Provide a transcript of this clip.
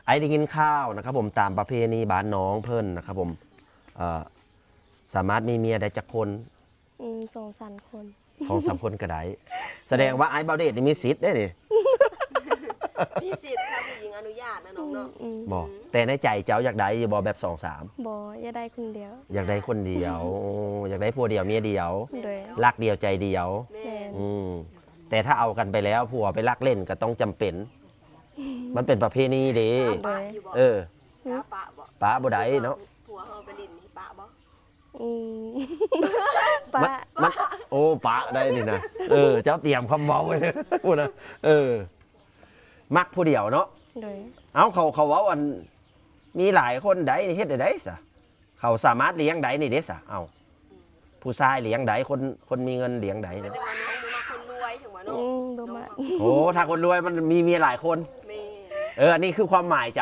ອ້າຍໄດ້ຍິນຂ່າວນະຄັບຜົມ ຕາມປະເພນີບ້ານນ້ອງເພິ່ນນະຄັບຜົມ ເອີ ສາມາດມີເມຍໄດ້ຈັກຄົນ? ອືມ ສອງສາມຄົນ ສອງສາມຄົນກໍໄດ້ ສະແດງວ່າອ້າຍບ່າວເດດນີ້ມີສິດເດ້ນີ້ ມີສິດ ຖ້າຜູ້ຍິງອະນຸຍາດນະນ້ອງເນາະ ອືມ ບໍ່ ແຕ່ໃນໃຈເຈົ້າຢາກໄດ້ຢູ່ບໍ່ ແບບສອງສາມ? ບໍ່ ຢາກໄດ້ຄົນດຽວ ຢາກໄດ້ຄົນດຽວ ໂອ້ ຢາກໄດ້ຜົວດຽວເມຍດຽວ ໂດຍ ລັກດຽວໃຈດຽວ ແມ່ນ ອືມ ແຕ່ຖ້າເອົາກັນໄປແລ້ວ ຜົວໄປລັກເຫຼັ້ນກໍຕ້ອງຈຳເປັນ ມັນເປັນປະເພນີເດ້ ໂດຍ ເອີ ປະບໍ່ ປະບໍ່ໄດ້ເນາະ ຜົວເຮົາໄປຫຼິ້ນນີ້ປະບໍ່? ອືມ ປະ ມັນ ມັນ ໂອ້ ປະໄດ້ນີ້ນະ ເອີ ເຈົ້າຕຽມຄຳເວົ້າໄວ້ເດີ ພຸ້ນນະ ເອີ ມັກຜູ້ດຽວເນາະ ໂດຍ ເອົ້າ ເຂົາ ເຂົາເວົ້າອັນ ມີຫຼາຍຄົນໄດ້ ເຮັດໄດ້ໃດສະ? ເຂົາສາມາດລ້ຽງໄດ້ນີ້ເດ້ສະ ເອົ້າ ຜູ້ຊາຍລ້ຽງໄດ້ ຄົນ ຄົນມີເງິນລ້ຽງໄດ້ ແຕ່ວ່ານ້ອງບໍ່ມັກຄົນລວຍ ເຖິງວ່າເນາະ ອືມ ບໍ່ມັກ ໂອ້ ຖ້າຄົນລວຍມັນມີເມຍຫຼາຍຄົນ ແມ່ນ ເອີ ອັນນີ້ຄືຄວາມໝາຍໃຈ